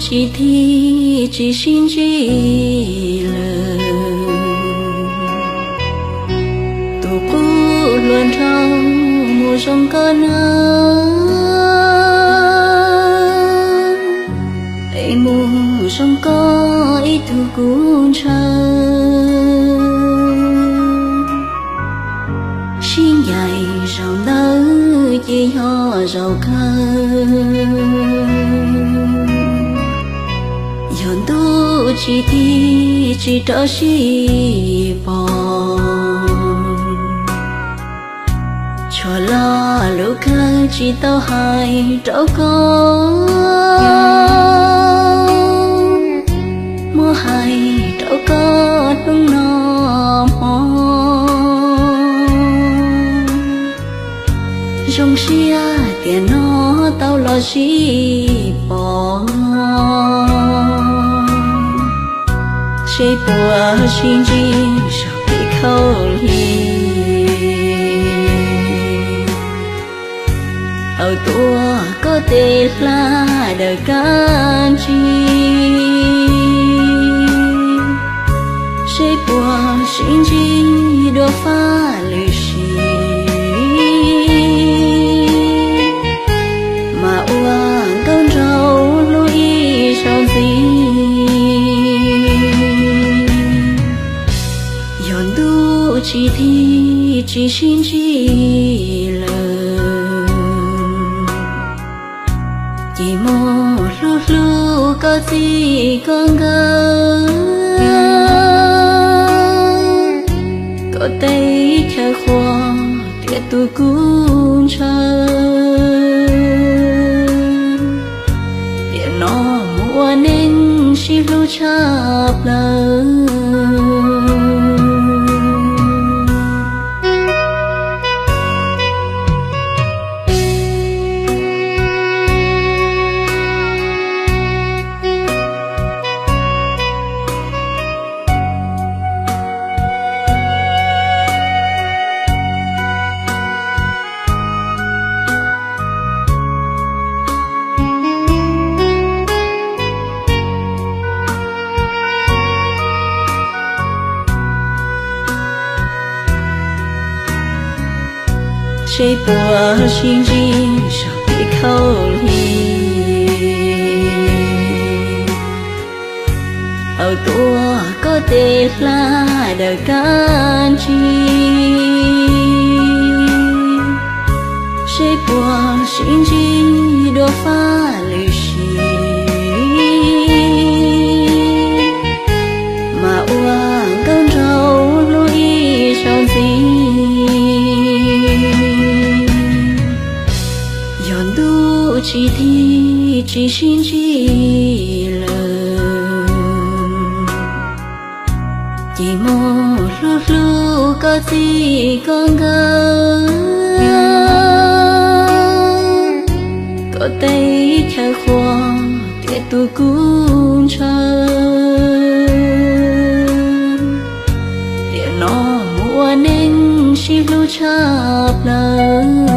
tsis thim tsis sib ntsib lawm. Tus qub hluas nraug mus zoo koj na, es mus zoo koj ib tug kuv ntshaw. Sib ncaim zaum ntawd ces yog zaum kawg, yog ntuj tsis thim tsis rov sib pom. Tshuav lo lus kawg tsis tau hais rau koj, muab hais rau koj hnub no hmo. Zoo siab tiam no tau los sib pom, seb puas sib ntsib saum kev khaub lig. Hawm tuaj koj tej hla dawm kab ntsig, seb puas sib ntsib dua fab lwm sim, mas ua nkauj nraug hlub ib zaug ntxiv. Yog ntuj tsis thim tsis sib ntsib lawm, ces mus hlub hlub koj txij koj nkawm, koj teb chaws qhuas tias tus kuv ntshaw. Tiam no mus ua neej sib hlub tshaj plaws. Seb puas sib ntsib saum kev khaub lig. Hawm tuaj koj tej hla dawm kab ntsig, seb puas sib ntsib dua fab lwm sim, mas ua nkauj nraug hlub ib zaug ntxiv. Yog ntuj tsis thim tsis sib ntsib lawm, ces mus hlub hlub koj txij koj nkawm, koj teb chaws qhuas tias tus kuv ntshaw. Tiam no mus ua neej sib hlub tshaj plaws.